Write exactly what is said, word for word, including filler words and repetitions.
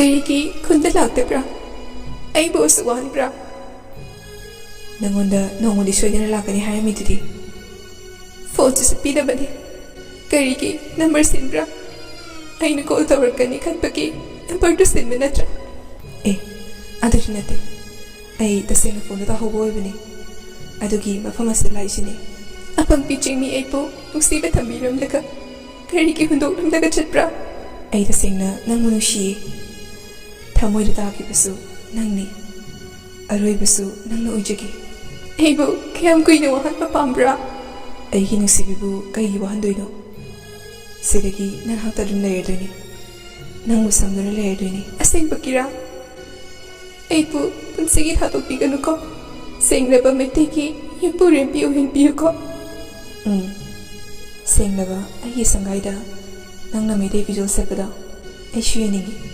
ꯀꯔꯤꯒꯤ ꯈꯨꯟꯗ ꯂꯥꯛꯇꯕ꯭ꯔꯥ? ꯑꯩꯕꯨ ꯑꯁꯨꯛ ꯋꯥꯍꯟꯕ꯭ꯔꯥ? ꯅꯪꯉꯣꯟꯗ ꯅꯣꯡꯃꯗꯤ ꯁꯣꯏꯗꯅ ꯂꯥꯛꯀꯅꯤ ꯍꯥꯏꯔꯝꯃꯤꯗꯨꯗꯤ꯫ ꯐꯣꯟꯁꯨ ꯆꯠꯄꯤꯗꯕꯅꯤ꯫ ꯀꯔꯤꯒꯤ ꯅꯝꯕꯔ ꯁꯤꯟꯕ꯭ꯔꯥ? ꯑꯩꯅ ꯀꯣꯜ ꯇꯧꯔꯛꯀꯅꯤ ꯈꯟꯕꯒꯤ ꯅꯝꯕꯔꯗꯨ ꯁꯤꯟꯕ ꯅꯠꯇ꯭ꯔꯥ? ꯑꯦ, ꯑꯗꯨꯁꯨ ꯅꯠꯇꯦ꯫ ꯑꯩ ꯇꯁꯦꯡꯅ ꯐꯣꯟꯗ ꯇꯧꯍꯧꯕ ꯑꯣꯏꯕꯅꯤ꯫ ꯑꯗꯨꯒꯤ ꯃꯐꯝ ꯑꯁꯤꯗ ꯂꯥꯛꯏꯁꯤꯅꯤ꯫ ꯑꯄꯪꯕꯤ ꯆꯤꯡꯃꯤ ꯑꯩꯕꯨ ꯅꯨꯡꯁꯤꯕ ꯊꯝꯕꯤꯔꯝꯂꯒ ꯀꯔꯤꯒꯤ ꯍꯨꯟꯗꯣꯛꯂꯝꯂꯒ ꯆꯠꯄ꯭ꯔꯥ? ꯑꯩ ꯇꯁꯦꯡꯅ ꯅꯪꯕꯨ ꯅꯨꯡꯁꯤꯌꯦ꯫ ꯊꯃꯣꯏꯗ ꯇꯥꯈꯤꯕꯁꯨ ꯅꯪꯅꯤ꯫ ꯑꯔꯣꯏꯕꯁꯨ ꯅꯪꯅ ꯑꯣꯏꯖꯒꯦ꯫ ꯑꯩꯕꯨ ꯀꯌꯥꯝ ꯀꯨꯏꯅ ꯋꯥꯍꯟꯕ ꯄꯥꯝꯕ꯭ꯔꯥ? ꯑꯩꯒꯤ ꯅꯨꯡꯁꯤꯕꯤꯕꯨ ꯀꯩꯒꯤ ꯋꯥꯍꯟꯗꯣꯏꯅꯣ? ꯁꯤꯗꯒꯤ ꯅꯅꯥꯛꯇ ꯑꯗꯨꯝ ꯂꯩꯔꯗꯣꯏꯅꯤ꯫ ꯅꯪꯕꯨ ꯁꯪꯗꯨꯅ ꯂꯩꯔꯗꯣꯏꯅꯤ꯫ ꯑꯁꯦꯡꯕꯒꯤꯔꯥ? ꯑꯩꯕꯨ ꯄꯨꯟꯁꯤꯒꯤ ꯊꯥꯗꯣꯛꯄꯤꯒꯅꯨꯀꯣ꯫ ꯁꯦꯡꯂꯕ ꯃꯩꯇꯩꯒꯤ ꯌꯨꯝꯕꯨꯔꯦꯝꯕꯤ ꯑꯣꯏꯍꯟꯕꯤꯌꯨꯀꯣ꯫ ꯎꯝ, ꯁꯦꯡꯂꯕ ꯑꯩꯒꯤ ꯁꯪꯒꯥꯏꯗ ꯅꯪꯅ ꯃꯩꯇꯩ ꯐꯤꯖꯣꯜ ꯁꯦꯠꯄꯗꯣ ꯑꯩꯁꯨ ꯌꯦꯡꯅꯤꯡꯏ꯫